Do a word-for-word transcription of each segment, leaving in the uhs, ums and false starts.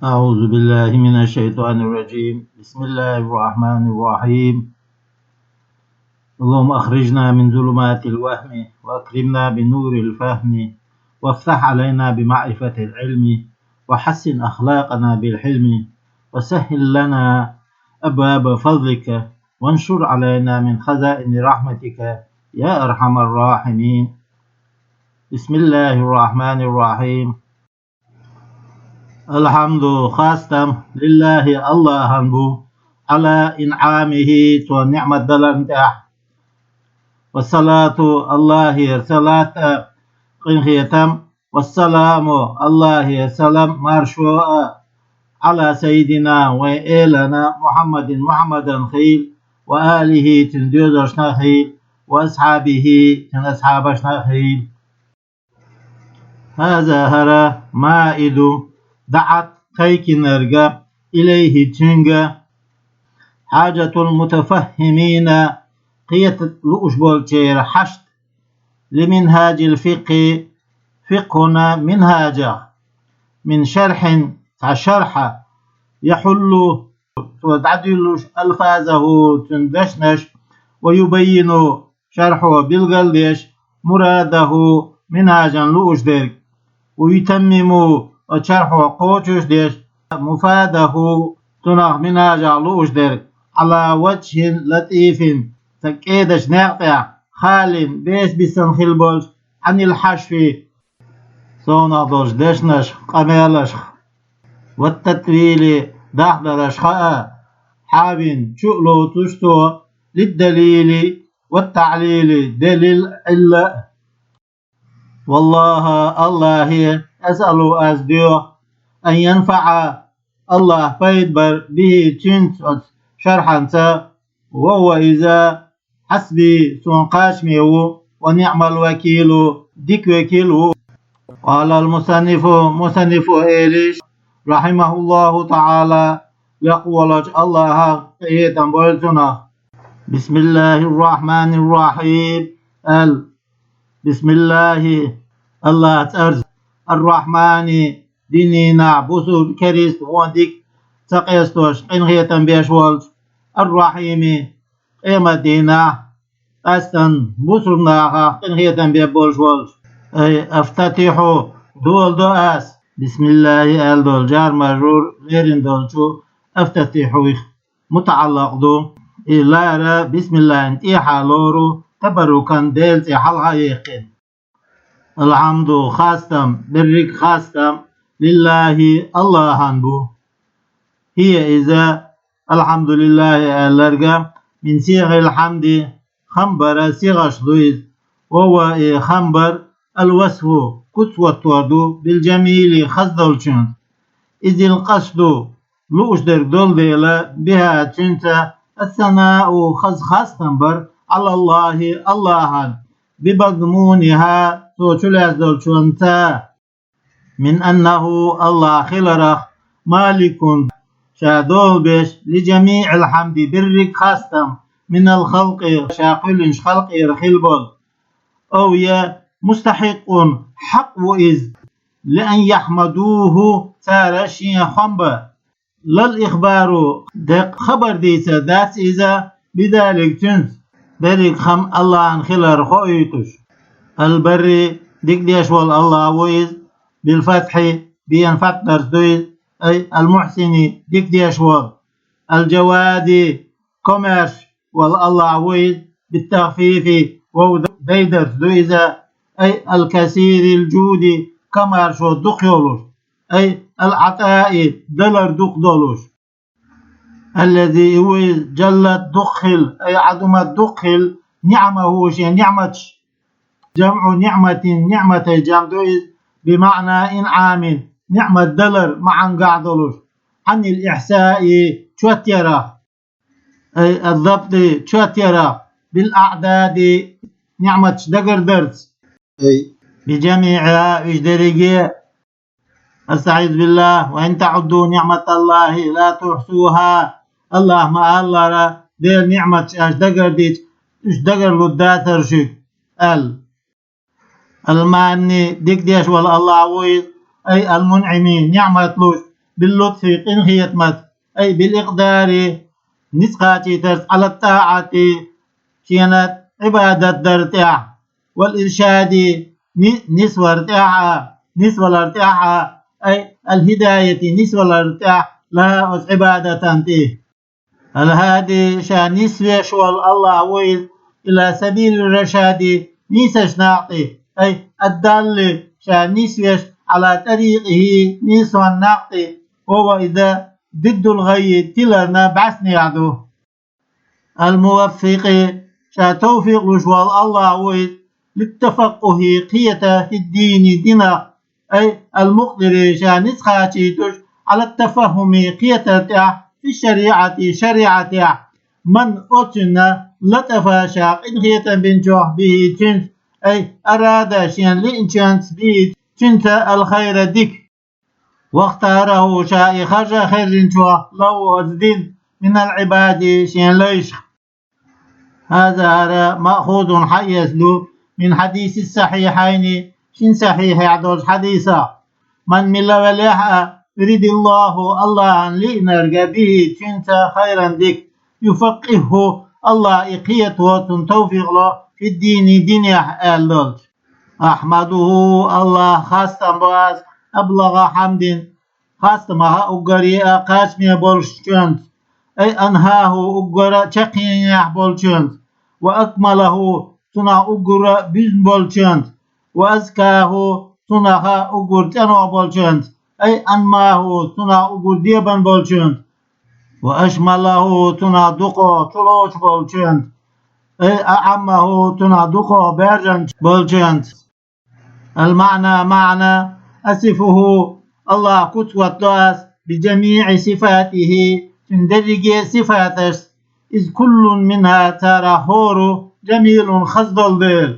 أعوذ بالله من الشيطان الرجيم. بسم الله الرحمن الرحيم. اللهم أخرجنا من ظلمات الوهم وأكرمنا بنور الفهم وافتح علينا بمعرفة العلم وحسن أخلاقنا بالحلم وسهل لنا أبواب فضلك وانشر علينا من خزائن رحمتك يا أرحم الراحمين. بسم الله الرحمن الرحيم. الحمد خاصتم لله الله بو على إنعامه تو نعمة دلن تح. والصلاة الله صلاة قنخيتم والسلام الله سلام مرشوء على سيدنا وإلنا محمد محمدا خيل وآله تندوزشنا خيل وأصحابه تن أصحابشنا خيل. هذا هرا مائد دعت خيكنرغا إليه تنغا حاجة المتفهمين قيت لؤش بولچير حشد لمنهاج الفقه فقهنا منهاجا من شرح شرح يحل ودعدلش ألفاظه تندشنش ويبين شرحه بالقلدش مراده منهاجا لؤش درك ويتمم وشرحه قوتش دش مفاده تنخ منهاجا لؤش درك على وجه لطيف تكيدش نقطع خال بيس بسن خلبولش عن الحشو سونغ دولش دشنش قميلش والتطويل دخدرش خاء حابين شؤلو تشتو للدليل والتعليل دليل إلا. والله الله أسأل أزديو أن ينفع الله فيد بر به تنت شرحا وهو إذا حسبي سون قاشميو ونعم الوكيل ديك وكيل. قال المصنف مصنف إيليش رحمه الله تعالى يقول الله إيتم بولتنا. بسم الله الرحمن الرحيم. ال بسم الله الله ترز الرحمن دينينا بوسو كريست ونديك تقيستوش إن هيتم بيش ولج الرحيم قيمة دينا أستن بوسو ناخا إن هيتم بيش ولج. أي أفتتحوا دول دو أس بسم الله أل دول جار مجرور غيرين دول شو أفتتحوا متعلق دو. إلارا بسم الله انت إيحا لورو تبركا ديل تي حلها يقين. الحمد خاصتم برك خاصتم لله الله بو. هي إذا الحمد لله ألرغا من صيغ الحمد خمبر صيغش دويز وهو إي خمبر الوصف كتوة وردو بالجميل خزدول چون. إذ القصد لوش درك دول ديلا بها تنسى الثناء خز خاص تنبر على الله الله بمضمونها تو چلس دول چونتا من أنه الله خلرخ مالك شادول بيش لجميع الحمد برك خاصتم من الخلق شاقلنش خلق يرخل بول أو يا مستحق حق وإذ لأن يحمدوه تارا شين خنبا لا الإخبار دق خبر ديسا داس إذا بذلك تنس بريك خم الله عن خلال خؤيتش. البر ديك ديش وال الله ويز بالفتح بين فتح درس دويز أي المحسن ديك ديش وال الجواد كوميرش وال الله ويز بالتخفيف وو ديدرس دويزا أي الكثير الجود كمارشو دق يولوش أي العطاء دلر دق دولوش. الذي هو جلت دخل أي عدمت دخل نعمه شيء نعمتش. جمع نعمة نعمة جمع دويز بمعنى إنعام نعمة دلر معا قاعدولوش عن الإحساء شوتيرا أي الضبط شوتيرا بالأعداد نعمة دقر درس أي بجميعها إجدريجي. أستعيذ بالله وإن تعدوا نعمة الله لا تحصوها. الله ما الله را دير نعمة أش دقر ديت إش دقر لداتر شك. ال الماني ديك ديش ولا الله ويز أي المنعمي نعمة لوش باللطف къинхетамца, أي بالإقدار ницкъ кхачийтарца, على الطاعة шена Ӏибадат дар тӀехь, والإرشاد ни-, нисвар тӀехь а, нисвалар тӀехь а, أي الهداية нисвалар тӀехь لها оцу Ӏибадатан тӀе. الهادي ша нисвеш волу АллахӀ ву иза, إلى سبيل الرشاد нийсачу накъа тӀе, أي الدال ша нисвеш على طريقه нийсонан накъа тӀе, وهو иза ضد الغي тиларна бӀаьснехь ду. الموفق ша тавфикъ луш волу АллахӀ ву иза, للتفقه кхета في الدين динах, أي المقدر ша ницкъ кхачийтуш على التفهم кхетар тӀехь في الشريعة шариӀатехь, من оцунна لطف ша къинхетам бинчохь به цуьнца, أي أراد шена лиъначуьнца به цуьнца الخير дика. واختاره ша и харжа хержинчохь له оцу дин من العباد шен лайшах. هذا хӀара مأخوذ хьаэца ду من حديث الصحيحين шин сахьихьехь долчу хьадисах. من мила велахь а يرد الله АллахӀан лиънарг به цуьнца خيرا дика, يفقهه АллахӀ и кхето цунна тавфикъ ло في الدين динехь аьлла долчу. أحمده АллахӀ хастам бо ас, أبلغ حمد хастамах а уггаре а кхачаме болчуьнца, أي أنهاه уггар а чаккхенехь болчуьнца, وأكمله цунах уггар а буьзна болчуьнца, وأزكاه цунах а уггар цӀено болчуьнца, أي أنماه цунах уггар дебан болчуьнца, وأشمله цунах дукха чулоцуш болчуьнца, أي أعمه цунах дукха баьржина болчуьнца. المعنى маьӀна: أصفه АллахӀ куц хӀоттадо ас بجميع صفاته цуьнан дерриге а сифаташца, إذ كل منها царах хӀора جميل хаза долу дела.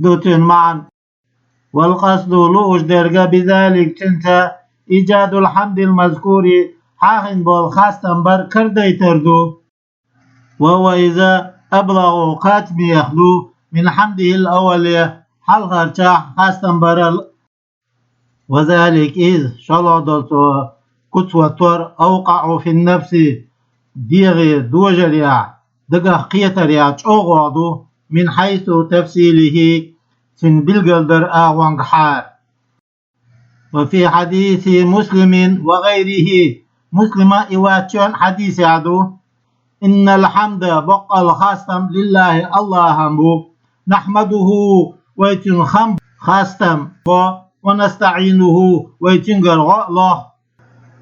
Ду цуьнан маьӀна. والقصد лууш дерг а بذلك цуьнца إيجاد الحمد المذكور хьахийна болу хастам бар карадайтар ду. وهو иза أبلغ кхачамех ду من حمده الأول хьалхарчех хастам барал. وذلك иза, шолгӀа долу цо куц хӀоттор, أوقع في النفس дегӀе дожарехь, дагах кхетарехь чӀогӀа ду من حيث تفصيله цуьнан билгалдар агӀонгахьара. وفي حديث مسلم وغيره Муслима и вац чоьнан хьадисехь ду: إن الحمد боккъал хастам لله АллахӀан бу, نحمده вай цуьнан хам хастам бо, ونستعينه вай цуьнгара гӀо а лоху.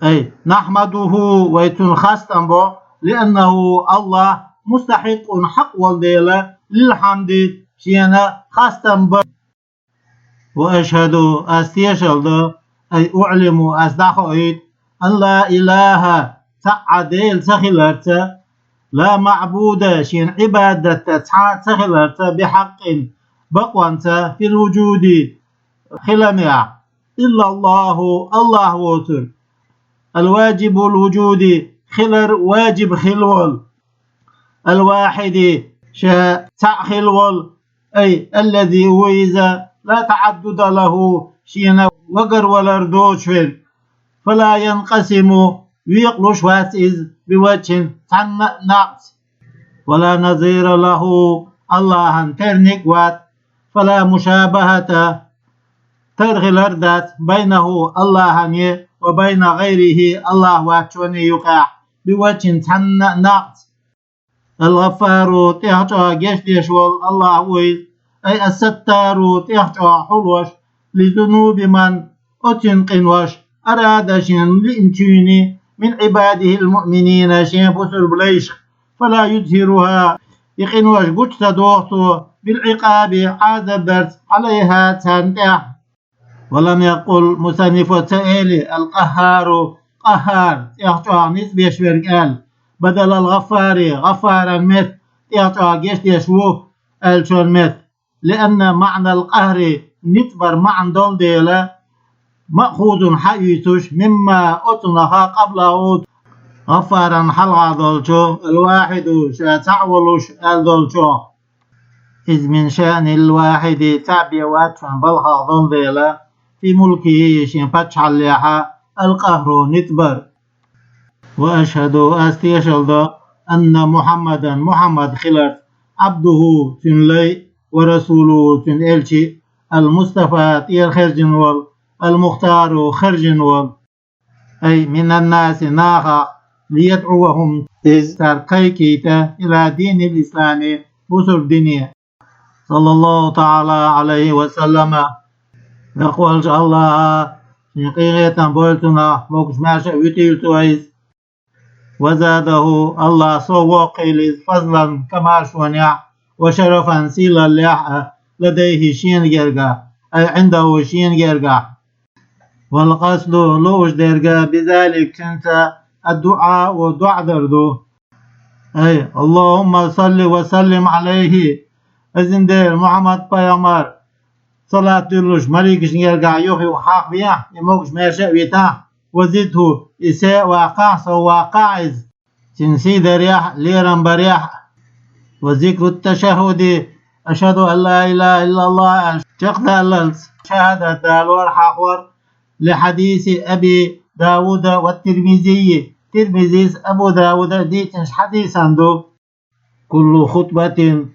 أي نحمده вай цунна хастам бо, لأنه АллахӀ مستحق хьакъ волу дела للحمد шена хастам бан. وأشهد ас тешалла до, أي أعلم ас дӀахоуьйту, أن لا إله цхьа а Дела ца хиларца, لا معبود шена Ӏибадат дан цхьа а ца хиларца بحق бакъонца في الوجود хиламехь, إلا الله АллахӀ воцург, الواجب الوجود хилар важиб хилла волу, الواحد ша цхьаъ хилла волу, أي الذي ву иза لا تعدد له шена вагарвалар доцуш верг, فلا ينقسم векъалуш вац иза بوجه цхьанна а накъца, ولا نظير له АллахӀан терниг а вац, فلا مشابهة тара хилар а дац بينه АллахӀане وبين غيره АллахӀ воцчунна юкъахь بوجه цхьанна а накъца. الغفار тӀехь чӀогӀа гечдеш волу АллахӀ ву иза, أي الستار тӀехь чӀогӀа хьулош, لذنوب من оцуьнан къинош, أراد шена лиъначуьнан, من عباده المؤمنين шен бусурба лайшах, فلا يظهرها и къинош гучу ца доху цо بالعقاب Ӏазап дарца عليها царна тӀехь. ولم يقل مصنف ца эли القهار къахӀхӀар тӀехь чӀогӀа ницкъ беш верг аьлла, بدل الغفار гӀаффаран метта, тӀехь чӀогӀа гечдеш ву аьллачун метта, لأن معنى القهر ницкъ бар маьӀна долу дела, مأخوذ хьаоьцуш مما оцунах قبله гӀаффаран хьалха долчу, الواحد ша цхьаъ волуш аьлла долчух. إذ من شأن الواحد цхьаъ бен вац шун балхах долу дела, في ملكه шен паччахьаллехь, القهر نتبر. وأشهد أستيشل دو أن محمدا محمد خلرت عبده تنلي ورسوله تن إلشي المصطفى تير خرجن وال المختار خرجن وال أي من الناس ناخا ليدعوهم إذ تركيكيتا إلى دين الإسلام بصر دنيا. صلى الله تعالى عليه وسلم. يقول الله شنقيغيتا بولتنا موكش ماشا ويتيل تويز. وزاده الله سو وقيل فضلا كما شونيع وشرفا سيلا ليح لديه شين جرقا أي عنده شين جرقا. والقصد لوش درجة بذلك تنسى الدعاء ودعاء دردو. أي اللهم صل وسلم عليه. إذن دير محمد بيغمر صلاة دلوش مليكش نيرجع يوخي وحاق بيا يموكش ماشا ويتا وزدته إساء واقع سو واقع إذ تنسي دريح ليرن بريح. وذكر التشهد أشهد أن لا إله إلا الله أن شق دالل شهادة دالور حقور لحديث أبي داود والترمذي ترمذي أبو داود ديتنش حديثا دو. كل خطبة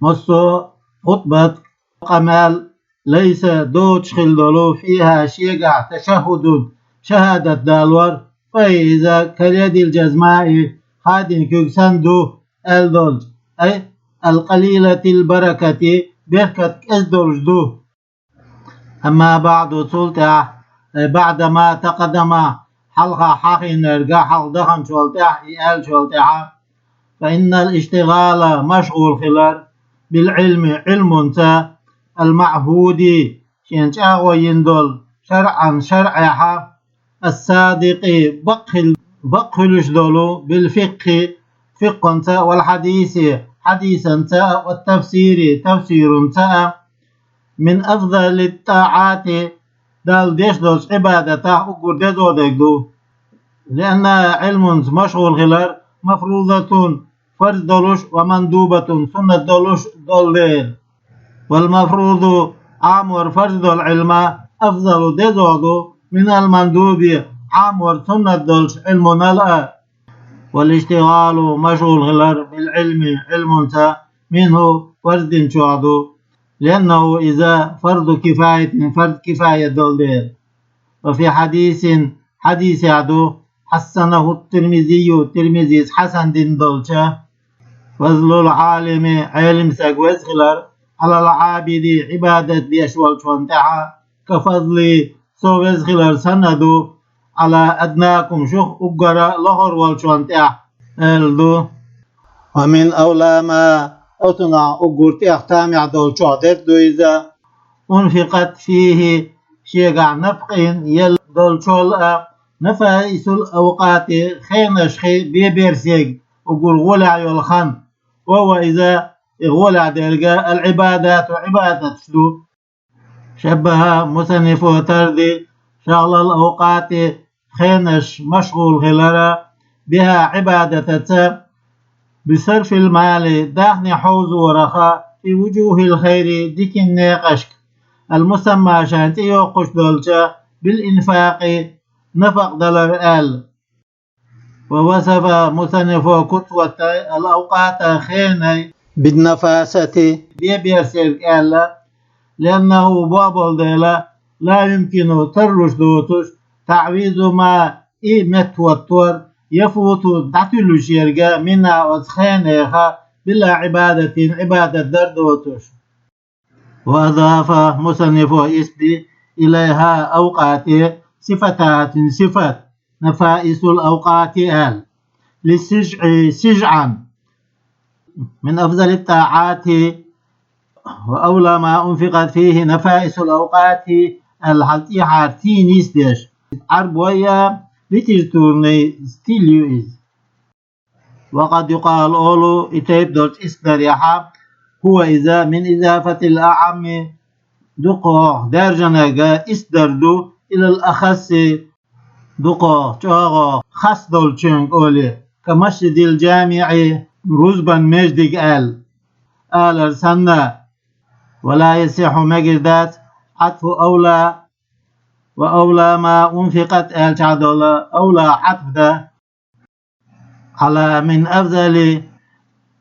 مصو خطبة قمال ليس دوتش خلدلو فيها شيقع تشهد شهادة دالور فإذا كاليد الجزماء خادن كوكسان دو ألدولج أي القليلة البركة بركة أزدولج دو. أما بعد سلطة أي بعد ما تقدم حلقة حقين أرقى حق دخن شولتح إي آل شولتح فإن الاشتغال مشغول خلر بالعلم علم تا المعهود شين شاغو يندول شرعا شرعها الصادق بقل بقلش دولو بالفقه فقه تا والحديث حديثا تا والتفسير تفسير تا من أفضل الطاعات دال ديش دولش عبادتا أقر ديزو ديك دو. لأن علم مشغول خلر مفروضة فرض دولوش ومندوبة سنة دولوش دول ديل. والمفروض عام ور فرض دول علم أفضل ديزو دو من المندوب عام ور سنة دولش علم نلأ. والاشتغال مشغول خلر بالعلم علم تا منه فرض شعدو. لأنه إذا فرض كفاية فرض كفاية دول ديل. وفي حديث حديث عدو حسنه الترمذي ترمذي حسن دين دولشا. فضل العالم علم ساق وزخلر على العابد عبادة ديش والشون تحا كفضل سو وزخلر سندو على أدناكم شخ أقرأ لغر والشون تح ألدو. ومن أولى ما أتنا أقر تح تامع دولشو دردو إذا أنفقت فيه شيقع نفقين يل دولشول نفائس الأوقات خينش خي بيبير سيق أقر غولع يول خان. وهو إذا غولع ديرقا العبادات عبادة شدو. شبه مصنف تردي شغل الأوقات خينش مشغول خلرا بها عبادة تا بصرف المال داخني حوز ورخا في وجوه الخير ديكن نيقشك المسمى شانت يوقش دولشا بالإنفاق نفق دلر آل. ووصف مصنف كتوة الأوقات خيني بالنفاسة بيبير سيرك آل لأنه بابل ديلا لا يمكن ترش دوتش تعويض ما إي مت وتور يفوت دعتلو شيرقا منا وتخينيخا بلا عبادة عبادة دردوتش. وأضاف مصنف إسبي إليها أوقات صفتات صفة نفائس الأوقات آل للسجع سجعا من أفضل الطاعات وأولى ما أنفقت فيه نفائس الأوقات الحلتي حارتين يسدش عربوية لتجتورني ستيليو إز. وقد يقال أولو إتيب دولت إسدر يحا هو إذا من إضافة الأعم دقوق درجنة إسدر دو إلى الأخص دقوق چوغو خاص دولچون أولي كمسجد الجامع رزبا مجدق آل آل سنة. ولا يصح مقردات عطف أولى وأولى ما أنفقت аьлча долу أولى хьатф да. على من أفضل،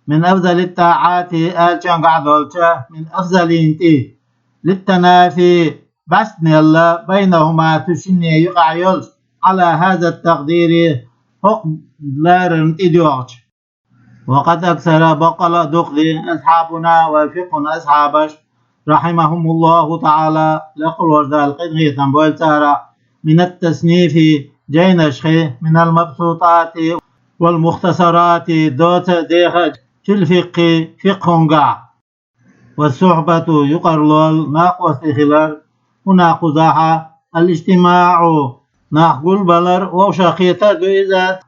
من أفضل الطاعات аьлча долчу من أفضل тӀе. للتنافي баьстинелла بينهما цу шинна юкъахь йолчу على هذا التقدير хӀокху ларарна тӀедоьгӀучу. وقد أكثر баккъала а дукха ди أصحابنا вай фикъхӀун асхьабаш رحمهم الله تعالى лекха волчу Дала къинхетам бойла цара من التصنيف жайнашхий من المبسوطات والمختصرات доца а дехачу في الفقه фикъхӀунгахь. والصحبة юкъарлол накъостий хилар هنا кхузахь الاجتماع нах гулбалар вовшахкхетар ду иза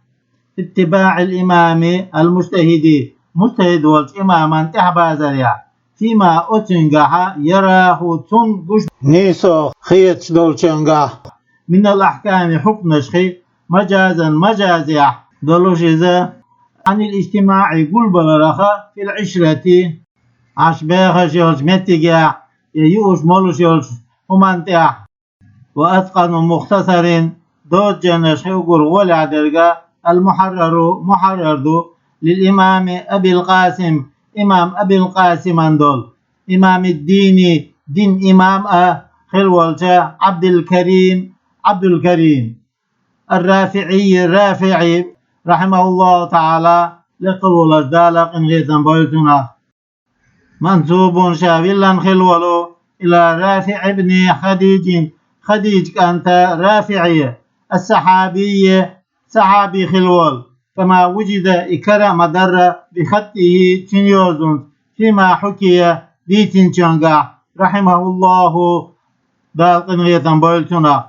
اتباع الإمام المجتهد мужтахӀид волчу имаман тӀаьхьабазарехь فيما оцуьнгахь يراه цунна гуш нийсо хеташ долчуьнгахь من الأحكام хьукманашхий مجازا мажазехь долуш иза عن الاجتماع гулбаларах في العشرة Ӏаш бехаш йолчу меттигехь я юуш молуш йолчу хӀуманна тӀехь. وأتقن مختصر доцу жайнашхий уггар гӀолехь дерг المحرر мухьаррар ду للإمام أبي القاسم имам Абил-Къасиман долу إمام الدين дин имам а хилла волчу Ӏабдул-Карим Ӏабдул-Карим الرافعي РафиӀи رحمه الله تعالى лекха волчу Дала къинхетам бойла цунах. منسوب ша виллина хилла волу إلى رافع بن خديج Хадижа кӀанта РафиӀе الصحابي сахьаби хилла волу كما وجد и кара а ма-дарра بخطه цуьнан йозанца فيما حكي дийцинчуьнгахь رحمه الله Дала къинхетам бойла цунах.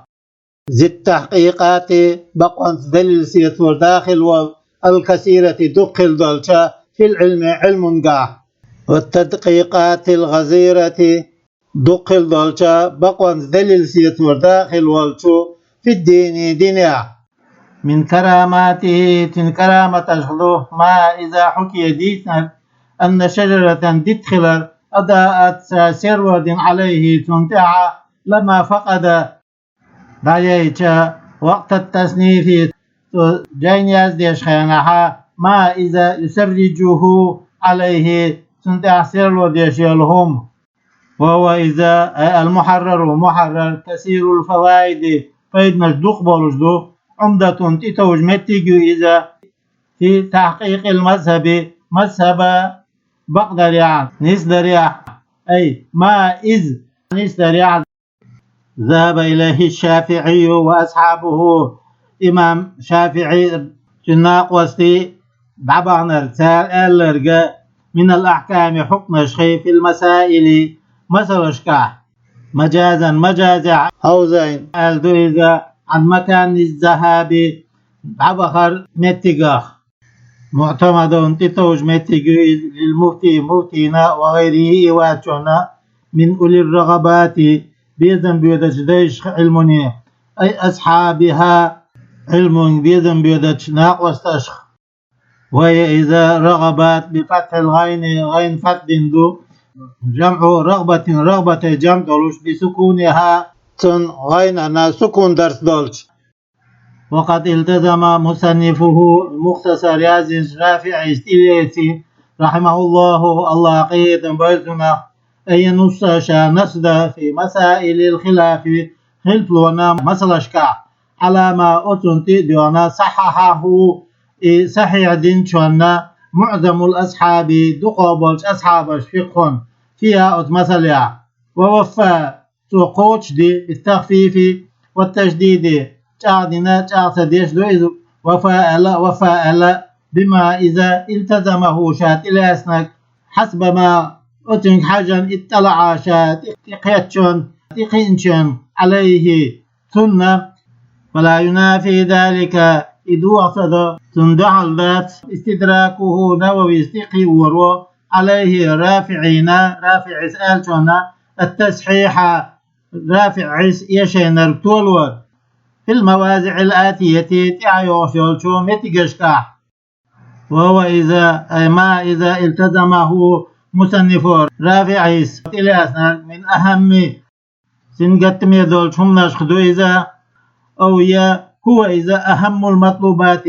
ذي التحقيقات бакъонца далил сецор дахил волу الكثيرة дукха хилла долчу في العلم Ӏилмунгахь والتدقيقات الغزيرة дукха хилла долчу бакъонца далил сецор дахил волчу في الدين динехь. من كراماته цуьнан караматашха ду ما إذا حكي дийцинарг أن شجرة дитт хилар أضاءت ша серло дина عليه цунна тӀехь لما فقد дӀаяйча وقت التصنيف цо жайна яздеш хенахь ما إذا يسرجه عليه цунна тӀехь серло деш йолу хӀума. وهو иза أي المحرر мухьаррар كثير الفوائد пайданаш дукха болуш ду Ӏумдатун тӀетовжа меттиг ю иза في تحقيق المذهب мазхӀаба бакъдарехь нисдарехь أي ما إذ нисдарехь ذهب إليه الشافعي وأصحابه имам ШафиӀи цуьнан накъостий дӀабаханарг цара аьлларг من الأحكام хьукманашхий في المسائل масалашкахь مجازا мажазехь хьовзийна аьлла ду иза عن مكان الذهاب дӀабахар меттигах. معتمد тӀетовжа меттиг ю иза للمفتي муфтийна وغيره и вачунна من أولي الرغبات безам боьдачу дайшха Ӏилмуне أي أصحابها Ӏилмунга безам боьдачу накъосташха. وهي иза رغبات بفتح الغين гӀайн фатхьдина ду جمع رغبة рагӀбатан жамӀ долуш بسكونها цунна гӀайнана сукун дарс долчу. وقد التزم مصنفه мухтасар яздинчу РафиӀис тӀелеце رحمه الله АллахӀ къинхетам бойла цунах أن ينص ша насс дан في مسائل الخلاف хилпалонан масалашкахь على ما оцунна тӀе а доьгӀна صححه и сахьихь динчунна معظم الأصحاب дукхах болчу асхьабаш фикъхӀун فيها оцу масалехь. ووفى цо кхочушди بالتخفيف والتشديد чӀагӀдина, чӀагӀ ца деш ду иза وفاء لا وفاء لا بما иза التزمه ша тӀелаьцнарг حسب ما оцуьнга хьажан اطلع ша тӀе-, тӀекхеччун, тӀекхиъначун عليه цунна. ولا ينافي ذلك и дохо ца до, цунна дуьхьал дац استدراكه Нававис тӀекхиоро عليه РафиӀина РафиӀис аьллачунна التصحيح РафиӀис эшийнарг толор في المواضع الآتية тӀаьхьа йогӀуш йолчу меттигашкахь. وهو иза أي ما إذا التزمه مصنفه РафиӀис тӀелаьцнарг من أهم сингаттаме долчу хӀуманашха ду иза, أو я هو иза أهم المطلوبات,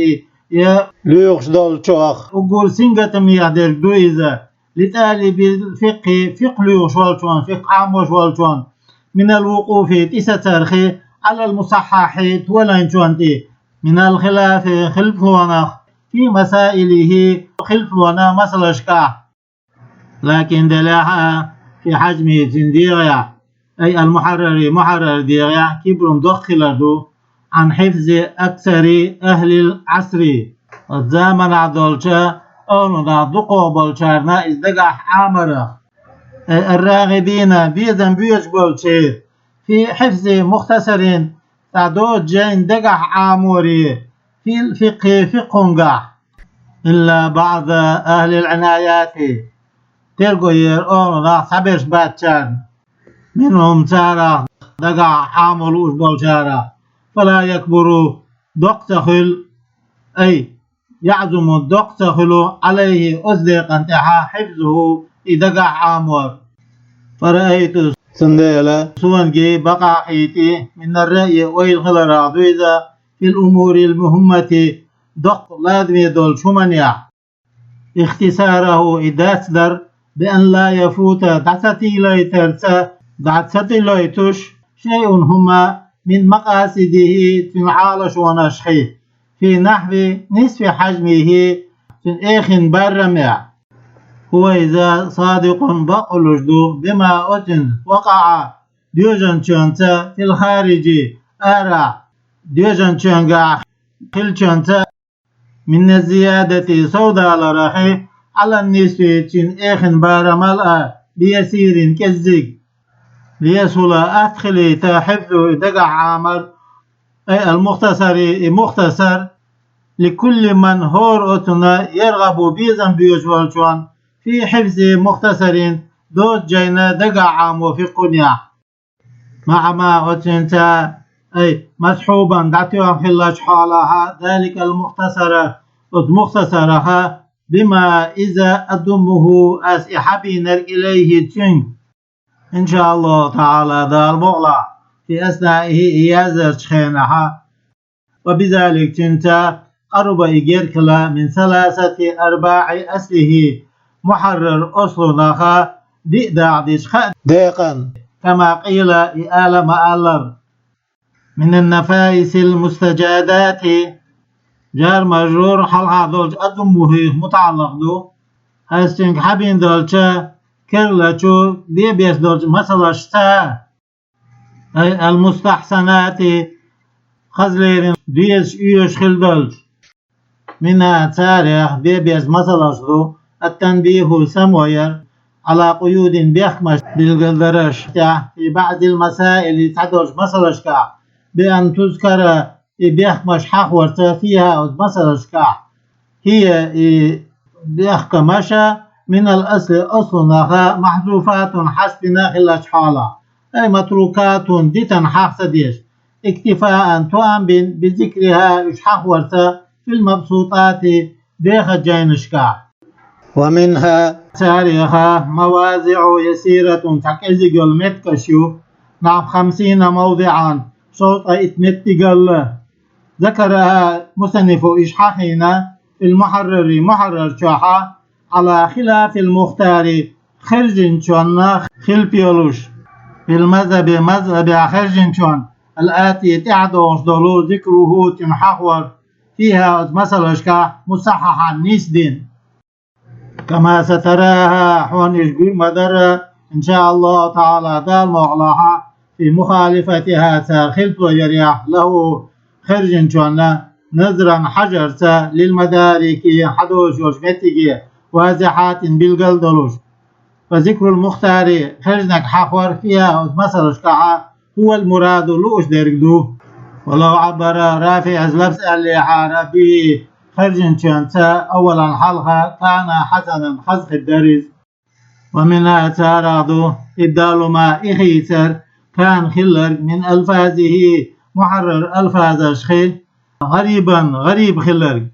я лоьхуш долчух уггар сингаттаме дерг ду иза, لطالب الفقه, фикъхӀ лоьхуш волчун, фикъхӀ Ӏамош волчун, من الوقوف, тӀе сацарх, على المصحح, толайначун тӀе, من الخلاف, хилафонах, في مسائله, хилафонан масалашкахь. لكن делахь а, في حجمه, цуьнан дегӀехь, أي المحرر, мухьаррар дегӀехь, كبر, доккха хилар ду, عن حفظ أكثر أهل العصر, оцу заманахь долчу ахӀлу нах дукхах болчарна иза дагахь Ӏамарах. أي الراغبين, безам боьдуш болчеран, في حفظ مختصر, цхьа доцу жайна дагахь Ӏаморе, في الفقه, фикъхӀунгахь. إلا بعض أهل العنايات, терго йолу ахӀлу нах цхьаберш бацара, منهم, царах, дагахь Ӏамо лууш болчарах, فلا يكبر, доккха ца хуьлу, أي يعظم, доккха ца хуьлу, عليه, оцу декъана тӀехь, حفظه, и дагахь Ӏамор. فرأيت, цундела суна бакъахь хийтира, من الرأي, ойла хиларах ду иза, في الأمور المهمة, доккха ладаме долчу хӀуманехь, اختصاره, и дацдар, بأن لا يفوت, дӀа ца тилайтарца, дӀа ца тилайтуш, شيء, хӀума, من مقاصده, цуьнан Ӏалашонашх, في نحو نصف حجمه, цуьнан эхин барамехь. هو иза صادق, бакъ хуьлуш ду, بما, оцуьнца, وقع, доьжначуьнца, في الخارج, арахь, доьжначуьнгахь хиллачуьнца, من الزيادة, совдаларах, على النصف, цуьнан эхин барамал а, بيسير, кӀеззиг. ليسهل, атта хилийта, حفظه, и дагахь Ӏамар, أي المختصر, и мухтасар, لكل من, хӀора оцунна, يرغب, безам боьдуш волчун, في حفظ مختصر, доцу жайна дагахь Ӏамо фикъхӀунехь. مع ما, оцуьнца, أي مصحوبا, дӀатоьхна хиллачу хьолахь, ذلك المختصر, оцу мухтасарах, بما, иза, أضمه, ас и хьабийнарг, إليه, цуьнга. Ин ша АллахӀу ТаӀала, Дала мукъалахь, في أثنائه, и яздарчу хенахь, وبذلك, цуьнца, قرب, и герга хила, من ثلاثة أرباع أصله, мухьаррар аслунах диъ дакъа дечу хаа декъана, كما قيل, и ала ма-аллара. من النفائس المستجادات, جار مجرور, хьалха долчу أضمه мутаӀаллакъ ду, ас цуьнга хьабина долчу, керлачу, бен-беш долчу масалашца. أي المستحسنات, хаза лерина дезаш, оьшуш хила долчу. منها, царех, бен-беш масалаш ду, التنبيه, самавар, على قيود, бехкамаш билгалдараш, في بعض المسائل, цхьадолчу масалашкахь, بأن تذكر, и бехкамаш хьахорца, فيها, оцу масалашкахь, هي, и бехкамаш, من الأصل, аслунах, محذوفات, хьаштдина хиллачу хьолахь, أي متروكات, дитина хьаха ца деш, اكتفاء, тоам бина, بذكرها, уьш хьахорца, في المبسوطات, дехачу жайнашкахь. ومنها, царех, مواضع يسيرة, цхьа кӀезиг йолу меттигаш ю, نحو خمسين موضعا, шовзткъа итт меттигалла. ذكرها المصنف, уьш хьахийна, في المحرر, мухьаррар чохь, على خلاف المختار, хержинчунна хилпа йолуш, في المذهب, мазхӀабехь хержинчун, الآتي, тӀаьхьадогӀуш долу, ذكره, цуьнан хьахор, فيها, оцу масалашкахь, مصححا, нисдина. كما ستراها, хьуна уьш гур ма дара, ин ша АллахӀу ТаӀала, Дала мукъалахь, في مخالفتها, цара хилпо ярехь, له, хержинчунна, نظرا, хьажарца, للمدارك, хьадолуш йолчу меттиге, واضحات, билгал долуш. فذكر المختار, хержинчун хьахор, فيها, оцу масалашкахь, هو المراد, лууш дерг ду. ولو عبر, РафиӀас лафз аьллехьара, به, хержинчуьнца, أولا, хьалха, كان حسنا, хаза хир дара иза. ومنها, царах ду, إبدال ما, и хийцар, كان, хилларг, من ألفاظه, мухьаррар алфазашха, غريبا, гӀариб хилларг,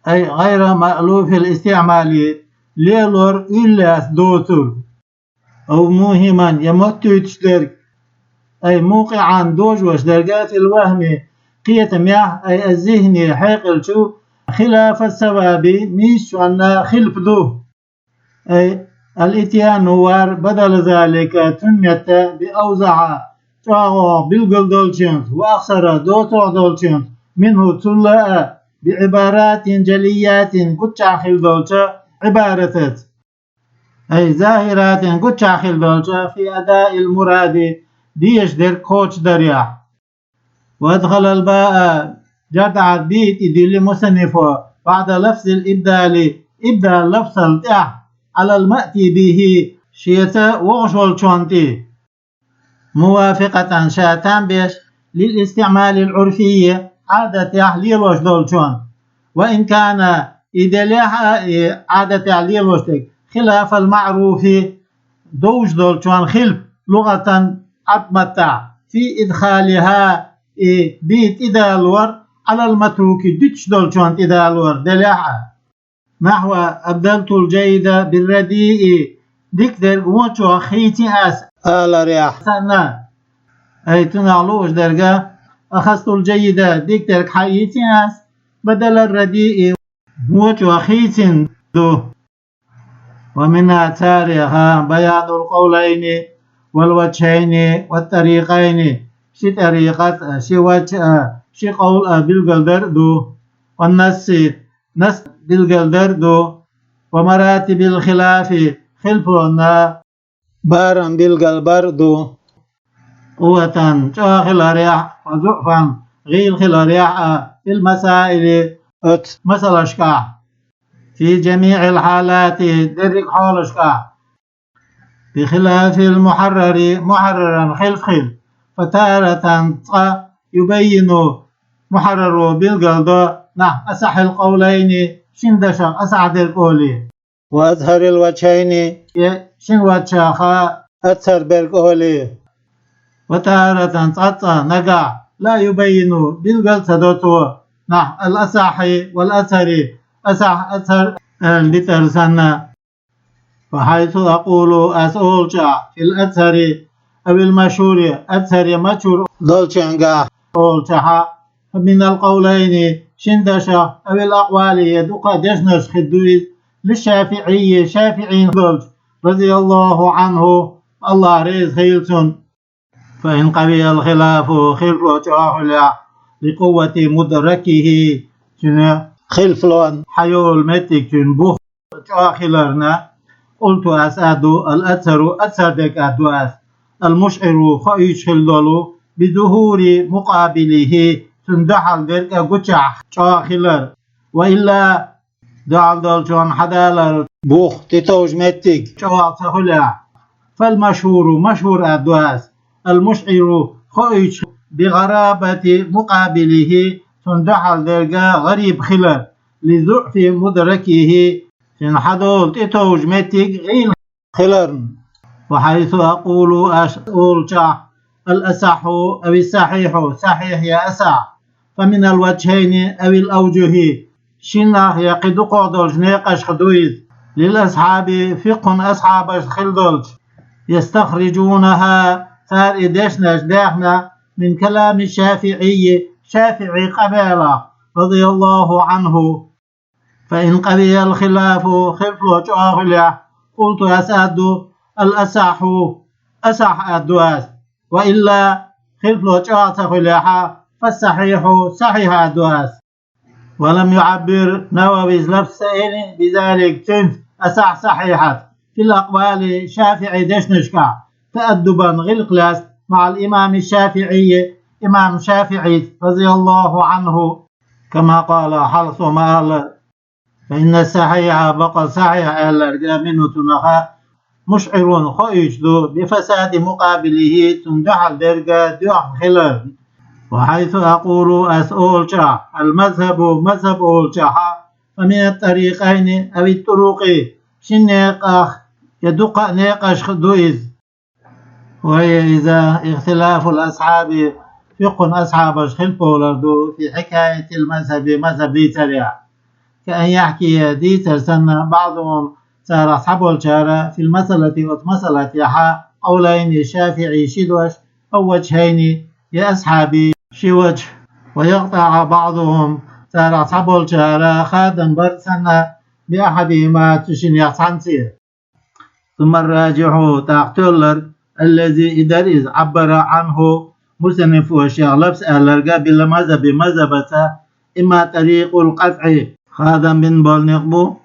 أي غير مألوف الاستعمال, лелор уьйла лаьцна доцург. أو موهما, я моттуьйтуш дерг, أي موقعا дожош дерг في الوهم кхетамехь, أي الذهني хьекъалчу, خلاف الصواب нийсачунна хилаф ду. أي الإتيان вар بدل ذلك цун метта بأوضح чӀоагӀа билгал долчуьнца وأقصر доцуш долчуьнца منه цул а بعبارات جليات гуччахь хилла долчу Ӏибаратаца. أي ظاهرات гуччахь хилла долчу في أداء المراد дезаш дерг кхочушдарехь. وأدخل الباء جرح бе тӀедуьллу مصنف بعد لفظ الإبدال إبدال лафзал тӀехь على المأتي به шеца вогӀуш волчунна тӀе. موافقة ша там беш للاستعمال العرفي Ӏадатехь лелош долчунна. وإن كان и делехь а и Ӏадатехь лелош дерг خلاف المعروف довш долчунна хилаф لغة Ӏадматтахь في إدخالها и бе тӀедалор على المتروك дуьтуш долчунна тӀедалор делехь а. نحو أبدلت الجيد بالرديء дика дерг вочох хийци ас аларехь санна. أي цунах лууш дерг أخذت الجيد дика дерг хьаийци ас بدل الرديء вочох хийцина ду. ومنها царех بيان القولين والوجهين والطريقين ши тӀарикъат а, ши ваджхӀ а, ши къовл а билгалдар а ду. والنص насс билгалдар а ду. ومراتب الخلاف хилафонна барам билгалбар а ду. قوة чӀогӀа хиларехь а, وضعفا гӀийла хиларехь а في المسائل оцу масалашкахь. في جميع الحالات дерриг хьолашкахь. بخلاف المحرر мухьарраран хилаф хилла. فتارة цкъа يبين мухьарраро билгалдо نحو أصح القولين шин дашах асахь дерг олий. وأظهر الوجهين я шин ваджхӀах азхӀар берг олий. وتارة цкъа-цкъа нагахь لا يبين билгал ца до цо نحو الأصح والأظهر асахь, азхӀар аьлла дитар санна. وحيث أقول ас олучохь في الأظهر أو المشهور азхӀар я машхӀур долчуьнгахь олучохь فمن القولين шин дашах أو الأقوال я дукха дешнаш хир ду иза للشافعي шафиӀин долчу رضي الله عنه АллахӀ реза хилла цунна. فإن قوي الخلاف хилафо чӀогӀа хуьлехь لقوة مدركه цуьнан хилафлон хьайолу меттиг цуьнан бух чӀогӀа хиларна, قلت ас аьлла ду الأظهر азхӀар дерг аьлла ду ас المشعر хоуьйтуш хилла долу بظهور مقابله цунна дуьхьал дерг а гучахь чӀогӀа хилар. وإلا дуьхьал долчунна хьадалар бух тӀетовжа меттиг чӀогӀа ца хуьлехь. فالمشهور машхӀур аьлла ду ас المشعر хоуьйтуш بغرابة مقابله цунна дуьхьал дерг а гӀариб хилар لضعف مدركه цуьнан хьадолу тӀетовжа меттиг гӀийла хиларна. وحيث أقول ас олучохь الأصح أو الصحيح сахьихь я асахь فمن الوجهين أو الأوجه шиннах я кхин дукхах долчу некъашха ду иза. للأصحاب фикъхун асхьабашна хилла долчу يستخرجونها цара и дешнаш даьхна من كلام الشافعي шафиӀи къамелах رضي الله عنه. فإن قوي الخلاف хилафло чӀогӀа хуьлехь قلت ас аьлла ду الأصح асахь аьлла ду ас. وإلا хилафло чӀогӀа ца хуьлехь فالصحيح сахьихь аьлла ду ас. ولم يعبر Нававис лафз ца йина بذلك цуьнца асахь сахьихьаца في الأقوال шафиӀи дешнашкахь تأدبا гӀиллакх лаьцна مع الإمام الشافعي имам ШафиӀица رضي الله عنه كما قال хьалха со ма-аллара. فإن الصحيح баккъал сахьихь аьлларг منه цунах مشعر хоуьйтуш ду بفساد مقابله цунна дуьхьал дерг а доьхна хилар. وحيث أقول ас олучохь المذهب мазхӀаб олучохь فمن الطريقين أو الطرق шин некъах я дукха а некъашха ду иза. وهي иза اختلاف الأصحاب фикъхун асхьабаш хилаф болар ду في حكاية المذهب мазхӀаб дийцарехь. كأن يحكي дийцар санна بعضهم царах цхьаболчара في المسألة оцу масалатехь قولين шафиӀи ши дош أو وجهين, я асхьабий, ши ваджхӀ, ويقطع بعضهم, царех цхьаболчара, хадам бар санна, بأحدهما, цу шиннех цхьанца. ثم الراجح, тӀаккха тоьлларг, الذي, и дар из, عبر عنه, мусаннифо шех лафз аьлларга, بالمذهب, мазхӀабаца, إما طريق القطع, хадам бина бола некъ бу,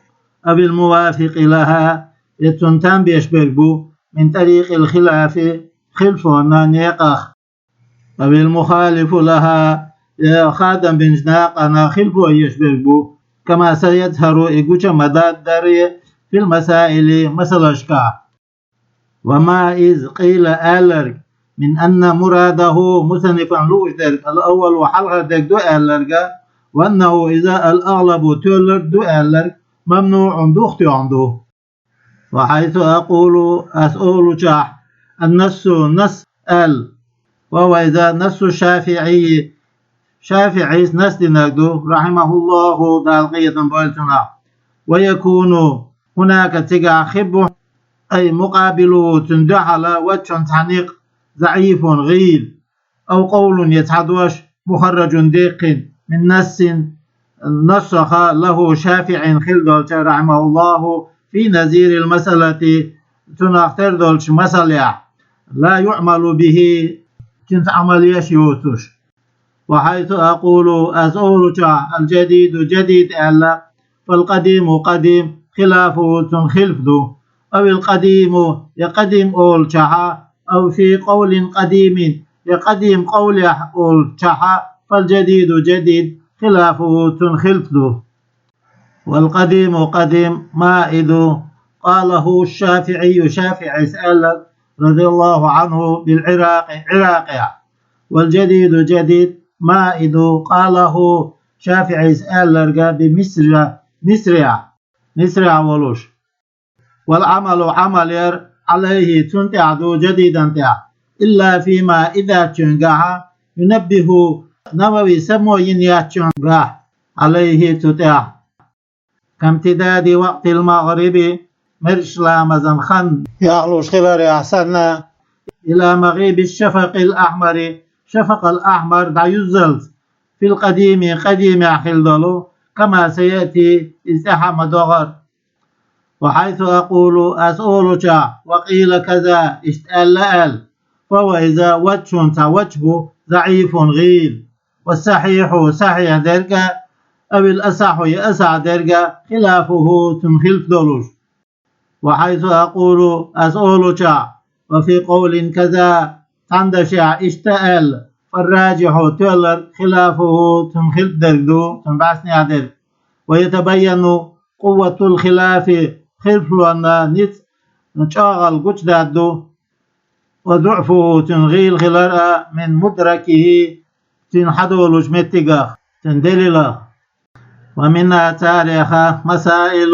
أو الموافق لها, я цунна там беш берг бу, من طريق الخلاف, хилафонна некъах, أو المخالف لها, я хадам бинчу некъана хилафо еш берг бу, كما سيظهر, и гуча ма дарра, في المسائل, масалашкахь. وما, из, قيل, аьлларг, من أن مراده, мусаннифан лууш дерг, الأول, хьалхара дерг ду аьлларга, وأنه, иза, الأغلب, тоьлларг ду аьлларг, ممنوع, духтоьхна ду. وحيث أقول, ас олучохь, النص, насс аьлла, وهو, иза, نص الشافعي, ШафиӀис насс динарг ду, رحمه الله, Дала къинхетам бойла цунах. ويكون هناك, цигахь хир бу, أي مقابله, цунна дуьхьал, وجه, цхьа некъ, ضعيف, гӀийла, أو قول, я цхьа дош, مخرج, даьккхина, من نص, нассах, له, ШафиӀина хилла долчу, رحمه الله, في نظير المسألة, цунах тера долчу масалехь, لا يعمل به, цуьнца Ӏамал еш йоцуш. وحيث أقول, ас олучохь, الجديد, جديد аьлла, فالقديم, قديم, خلافه, цунна хилаф ду. أو القديم, я قديم олучохь, أو في قول قديم, я قديم къовлехь олучохь, فالجديد, جديد, خلافه, цунна хилаф ду. والقديم, قديم, ما, иза, قاله الشافعي, ШафиӀис аьлла, رضي الله عنه, بالعراق, Ӏиракъехь. والجديد, جديد, ما, иза, قاله, ШафиӀис аьлларг, بمصر, Мисрехь, Мисрехь волуш. والعمل, Ӏамал яр, عليه, цунна тӀехь ду, جديد-ан тӀехь, إلا فيما, и даьчуьнгахь, ينبه, Навави само йина яьчуьнгахь, عليه, цу тӀехь. كامتداد وقت المغرب, маьрша ламазан хан яхлуш хиларехь санна, إلى مغيب الشفق الأحمر, шафакъал ахьмар дӀаюззалц, في القديم, къадимехь хилла долу, كما سيأتي, иза тӀаьхьа ма догӀара. وحيث أقول, ас олучохь, وقيل كذا, иштта аьлла аьлла, فهو, иза, وجه, цхьа ваджхӀ бу, ضعيف, гӀийла. والصحيح, сахьихь дерг а, أو الأصح, я асахь дерг а, خلافه, цунна хилаф долуш. وحيث أقول, ас олучохь, وفي قول كذا, цхьана дашехь иштта аьлла, فالراجح, тоьлларг, خلافه, цунна хилаф дерг ду, цунна бӀаьснехь дерг. ويتبين قوة الخلاف, хилафонан ницкъ чӀогӀалла гучудадду, وضعفه, цуьнан гӀийла хилар а, من مدركه, цуьнан хьадолучу меттигах, цуьнан делилах. ومنها, царех, مسائل,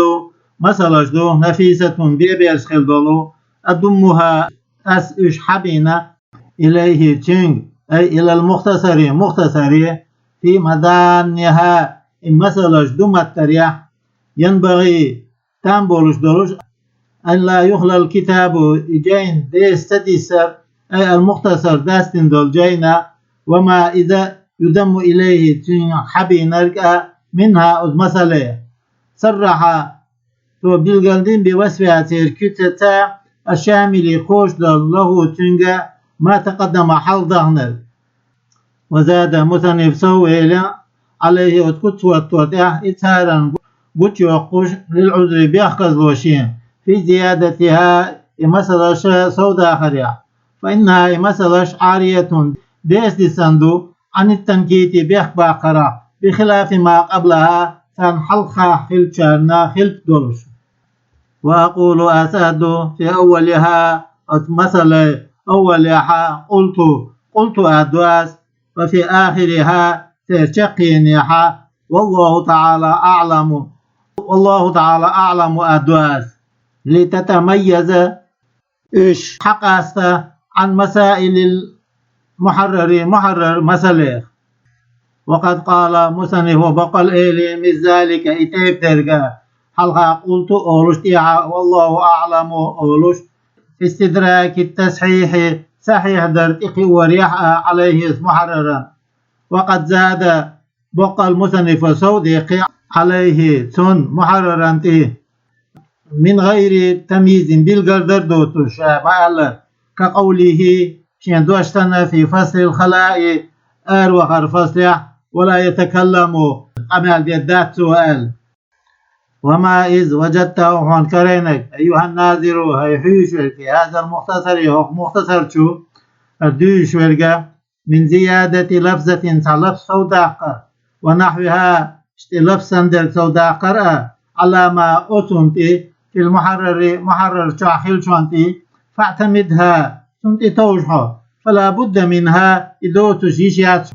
масалаш ду, نفيسة, бен-берза хилла долу, أضمها, ас уьш хьабийна, إليه, цуьнга, أي إلى المختصر, мухтасаре, في مضانها, и масалаш ду маттарехь, ينبغي, там болуш долуш, أن لا يخلو الكتاب, и жайна деса ца диссар, أي المختصر, дастина долу жайна, وما, иза, يضم إليه, цуьнга хьабийнарг а, منها, оцу масале. صرح, цо билгалдина, بوصفها, церан куьцаца, الشامل, кхочушдолу, له, цуьнга, ما تقدم, хьалха даханарг. وزاد, мусанниф сов велла, عليه, оцу куц хӀотто тӀехь, إظهارا, гучуйоккхуш, للعذر, бехказло шен, في زيادتها, и масалаш сов дахарехь. فإنها, и масалаш, عارية, деса диссина ду, عن التنكيت, бехк баккхарах, بخلاف ما قبلها, царна хьалха хиллачарна хилаф долуш. وأقول, ас а ду, في أولها, оцу масале, أولехь, قلت, قلت а ду ас, وفي آخرها, церан чаккхенехь, والله تعالى أعلم, والله تعالى أعلم а ду ас. لتتميز, уьш хьакъаста, عن مسائل المحرر, мухьаррар масалех. وقد قال, мусаннифо бакъал элира, مثل ذلك, и тайпа дерг а, хьалха قلت олуш, тӀехьа والله أعلم олуш, في استدراك التصحيح, сахьихь дар тӀекхиорехь а, عليه, оцу мухьарраран. وقد زاد, боккъал мусаннифа сов дехкхи, عليه, цунна, мухьарраран тӀе. من غير تمييز, билгалдар доцуш ша ма-аллара, كقوله, шен дош санна, في فصل الخلاء, аравахар фаслехь, ولا يتكلم, къамел деш дац цо аьлла. وما إذ وجدته, хьуна карийнарг, أيها الناظر, хӀай хьоьжуш верг, في هذا المختصر, хӀокху мухтасар чу, хӀара дуьйцуш верг, من زيادة لفظة, цхьа лафз совдаккхар, ونحوها, иштта лафз санна дерг совдаккхар а, على ما, оцунна тӀе, في المحرر, мухьаррар чохь хиллачунна тӀе, فاعتمدها, цунна тӀе товжа хьо, فلا بد منها, и доцуш йиш яц,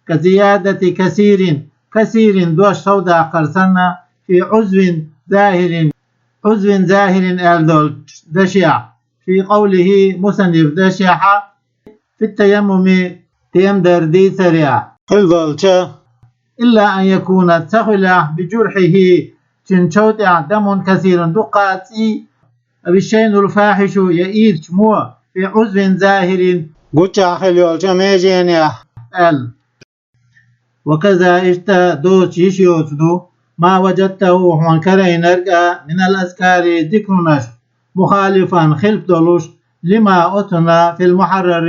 كزيادة كثير, касирин дош совдаккхар санна, في عضو ظاهر, عضو ظاهر аьлла долчу дашехь, في قوله, мусанниф дашехь, في التيمم, тема дар дийцарехь, хила долчу, إلا أن يكون, ца хуьлахь, بجرحه, цуьнан чов тӀехь, دم كثير, дуккха а цӀий, أو الشين الفاحش, я ийрча мо, في عضو ظاهر, гучехь хила йолчу меженехь, аьлла. وكذا, иштта доцуш йиш йоцу ду, ما وجدته, хьуна карийнарг а, من الأذكار, зикрунаш, مخالفا, хилап долуш, لما, оцунна, في المحرر,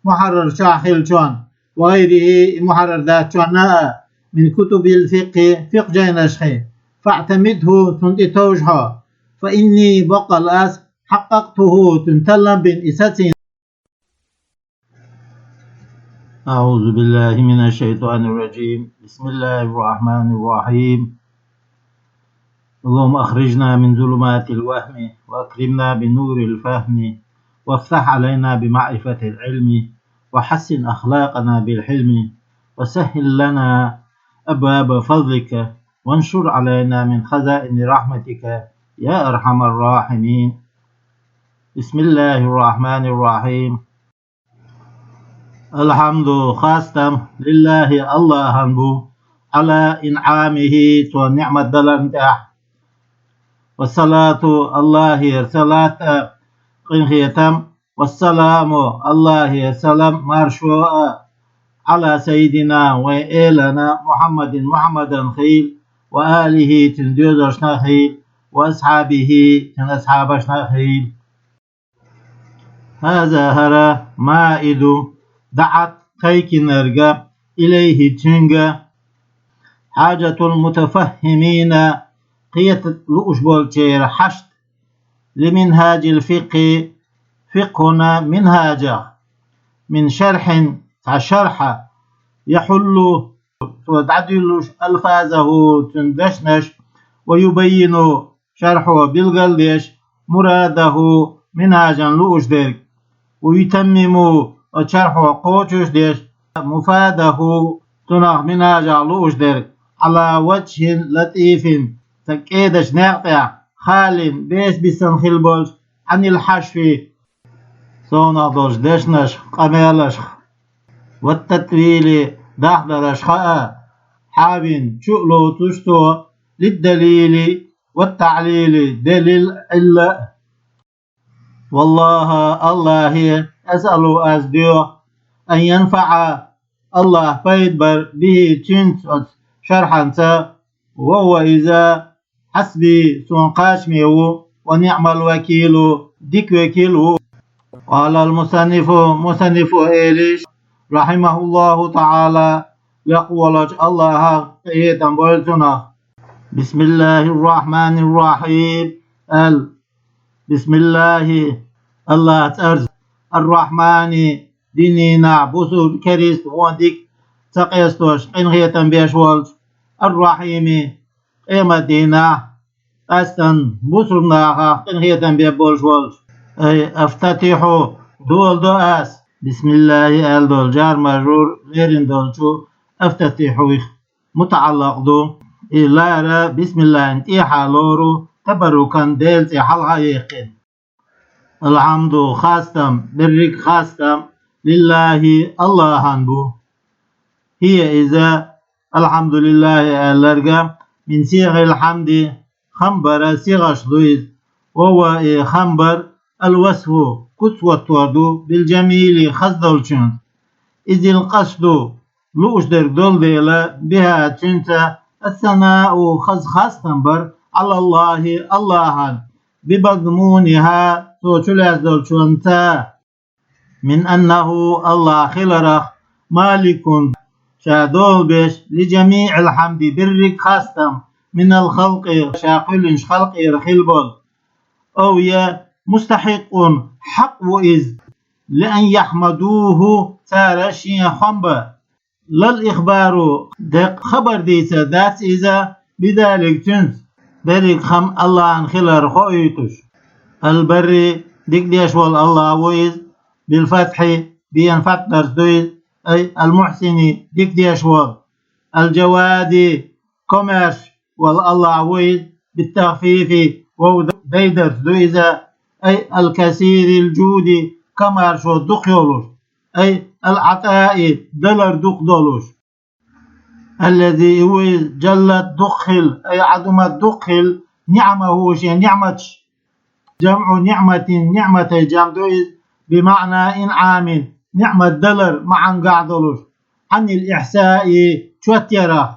мухьаррар чохь хиллачунна, وغيره, и мухьаррар дацчунна а, من كتب الفقه, фикъхӀ жайнашхий, فاعتمده, цунна тӀе товжа хьо, فإني, боккъал ас, حققته, цуьнан таллам бина и сацийна. أعوذ بالله من الشيطان الرجيم. بسم الله الرحمن الرحيم. اللهم أخرجنا من ظلمات الوهم وأكرمنا بنور الفهم وافتح علينا بمعرفة العلم وحسن أخلاقنا بالحلم وسهل لنا أبواب فضلك وانشر علينا من خزائن رحمتك يا أرحم الراحمين. بسم الله الرحمن الرحيم. الحمد, хастам, لله, Аллахьан бу, على إنعامه, цо ниӀмат даларна тӀехь. والصلاة, Аллахьера салат а, къинхетам, والسلام, Аллахьера салам, маршо а, على سيدنا, вайн элана, محمد, Мухьаммадан хийла, وآله, цуьнан доьзалшна хийла, وأصحابه, цуьнан асхьабашна хийла. هذا, хӀара, ما, и ду, دعت, кхайкхинарг, إليه, цуьнга, حاجة المتفهمين, кхета лууш болчеран хьашт, لمنهاج الفقه, фикъхӀун минхӀажах, من شرح, цхьа шархь, يحل, цо дӀадуьллуш, ألفاظه, цуьнан дешнаш, ويبين, шархьо билгал а деш, مراده, минхӀажан лууш дерг, ويتمم, оцу шархьо кхочуш а деш, مفاده, цунах, минхӀажах, лууш дерг, على وجه لطيف, цхьа кӀедачу некъ тӀехь, خال, беса бисина хилла болчу, عن الحشو, совнаха долчу дешнашха, къамелашха, والتطويل, дахдаршха а, حاو, чу а лоцуш цо, للدليل والتعليل, делил, Ӏилла а. والله, Аллахье, أسأل, ас доьху, أن ينفع, Аллахь пайда бар, به, цуьнца, оцу шархьанца, وهو, иза, حسبي, суна кхачаме ву, ونعم الوكيل, дика векал а ву. قال المصنف, мусаннифо элира, رحمه الله تعالى, лекха волчу Аллахьа къинхетам бойла цунах. بسم الله الرحمن الرحيم, аьлла. بسم الله, Аллахьан цӀарца, الرحمن, динехь, бусулба, керста, вон дика ца къестош, къинхетам беш волчу, الرحيم, къематдийнахь, къаьсттина бусулба нахах къинхетам беш болуш волчу. أي أفتتح, доладо ас, بسم الله аьлла долу جار مجرور лерина долчу أفتتحيх мутаӀаллакъ ду. И лара бисмиллахьна тӀехьа лору, تبركا, Делан цӀе хьалха а яьккхина. الحمد, хастам, берриг а хастам, لله, Аллахьан бу. هي, иза, الحمد لله аьлларг, من صيغ الحمد, хам баран сигӀаш ду иза. وهو, и хам бар, الوصف, куц хӀоттор ду, билжамили, хаза долчун. Изил къасду, лууш дерг долу дела, биха, цуьнца, ассанаау, хаза хастам бар, Ӏалаллахи, Аллахьан, бимазмуниха, цо чулаьцна долчунца. Мин аннаху, Аллах хиларах, маликун, ша долабеш, лижамиӀил хьамди, берриг хастам, минал халкъи, ша кхоьллинчу халкъера хила болу. Ав я мустахьикъун, хьакъ ву иза, лиан яхьмадуху, цара шен хьомба. Лал ихбару, деккъа хабар дийца дац иза, бидалик, цуьнца, берриг хам Аллахьан хилар хоуьйтуш. Албарри, дика деш волу Аллах ву иза, билфатхьи, бен фатхь дарца ду иза, ай алмухьсини, дика деш волу. Алжавади, комаьрша волу Аллах ву иза, биттахфифи, вов дайдарца ду иза, ай алкасирил жуди, комаьршо дукха йолуш, ай алӀатӀаи, далар дукха долуш. Аллази, и ву иза, жаллат, дукха хила, ай Ӏазумат, дукха хила, ниӀмаху, шен ниӀматаш, жамӀу ниӀматин, ниӀматан жамӀ ду иза, бимаӀна инӀамин, ниӀмат далар маӀанехь долуш, Ӏанил ихьсаи, чот ярах,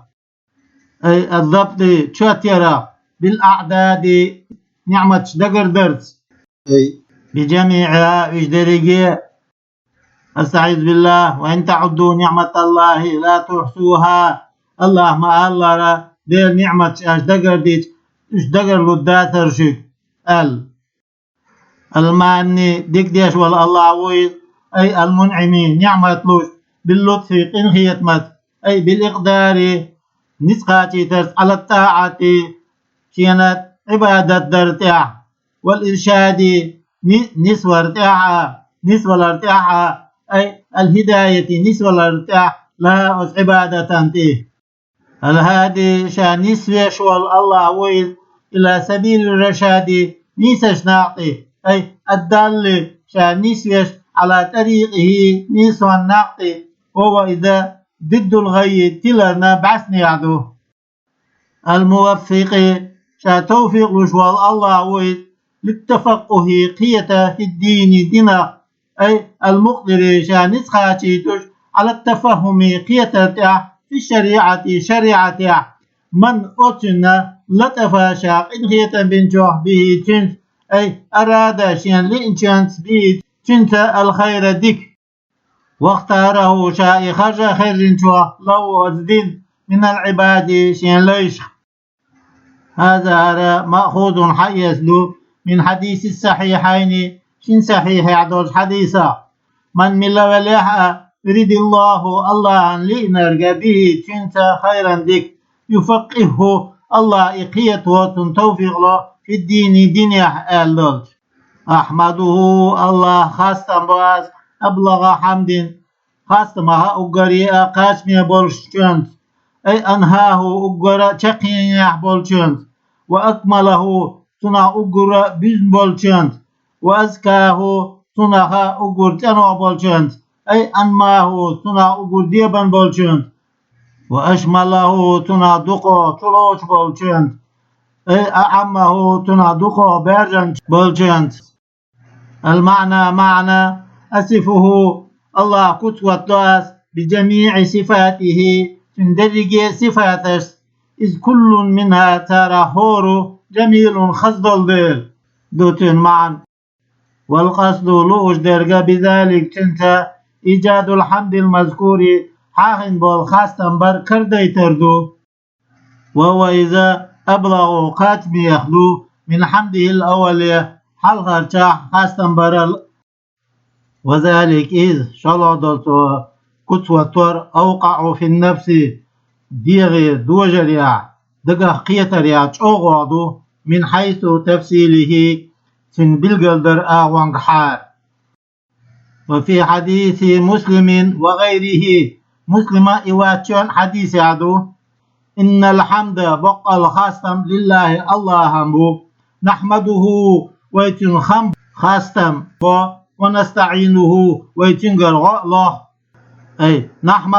ай аззабти, чот ярах, бил аӀдади, ниӀматаш дагардарца, ай бижамиӀиха, уьш дерриге. АстагӀизу биллахь, ва ин таӀудду ниӀматаллахи ла тухьсуха. Аллах ма-аллара, Делан ниӀматаш аша дагардича, уьш дагарлуш дацара шуьга, аьлла. Алманни, дика деш волу Аллах ву иза, ай алмунӀими, ниӀмат луш, биллутфи, къинхетамаца, ай биликъдари, ницкъ кхачийтарца, Ӏалат-тӀаӀати, шена Ӏибадат дар тӀехь, вал иршади, ни-, нисвар тӀехь а, нисвалар тӀехь а, ай алхӀидаяти, нисвалар тӀехь, лаха, оцу Ӏибадатан тӀе. АлхӀади, ша нисвеш волу Аллах ву иза, ила сабили рашади, нийсачу накъ тӀе, ай аддалли, ша нисвеш, Ӏала тӀарикъихи, нийсонан накъ тӀе, ва ва иза, диддул гӀаййи, тиларна бӀаьснехь ду. Ал-Муваффикъи, ша тавфикъ луш волу Аллах ву иза, литтафаккъухи, кхета, фид-дини, динах, ай ал-мукъдири, ша ницкъ кхачийтуш, Ӏалат-тафаххуми, кхетар тӀехь, фиш-шариӀати, шариӀатехь, ман, оцунна, латӀафа, ша къинхетам бинчохь, бихи, цуьнца, ай арада, шена лиъначуьнца, бихи, цуьнца, ал-хайра, дика. Вахтараху, ша и харжа хержинчохь, лаху, оцу дин, минал Ӏибади, шен лайшах. ХӀаза хӀара маъхузун, хьаэца ду, мин хьадисис-сахьихьайни, шин сахьихьехь долчу хьадисах. Ман, мила велахь а, юридиллаху, Аллахьан лиънарг, бихи, цуьнца, хайран, дика, юфаккъихху, Аллах и кхето, цунна тавфикъ ло, фид-дини, динехь, аьлла долчу. Ахьмадуху, Аллах хастам бо ас, аблагӀа хьамдин, хастамаха уггаре а кхачаме болчуьнца, ай анхӀаху, уггара чаккхенехь болчуьнца, ва акмалаху, цунах уггара буьзна болчуьнца, ва азкаху, цунаха уггар цӀено болчуьнца, ай анмаху, цунах уггар дебан болчуьнца, ва ашмалаху, цунах дукхо чулоцуш болчуьнца, ай аӀаммаху, цунах дукхо баьржанча болчуьнца. Ал-маӀна, маӀна, асифуху, Аллах куц хӀоттадо ас, бижамиӀи сифатихи, цуьнан дерриге а сифаташца, из куллун минха, царах хӀора, жамилун, хаза долу дела, ду цуьнан маӀна. Вал къасду, лууш дерг, бизалик, цуьнца, ижадул хьамдил мазкури, хьахийна болу хастам бар карадайтар ду. Ва ва иза аблагӀу, кхачамех ду, мин хьамдихил аввали, хьалхарчех хастам барал. Ва залик, иза, шолгӀа долу цо куц хӀоттор, авкъаӀу фин-нафси, дегӀе дожарехь, дагах кхетарехь чӀогӀа ду, мин хьайсу тафсилихи, цуьнан билгалдар агӀонгахьара. Ва фи хьадиси Муслимин ва гӀайрихи, Муслима и ваьччун хьадисехь ду: «Иннал хьамда, боккъал хастам, лиллахи, Аллахьан бу, нахьмадуху, вай цуьнан хам, хастам бо, ва настаӀинуху, вай цуьнгара гӀо а лоху». Ай, нахьмад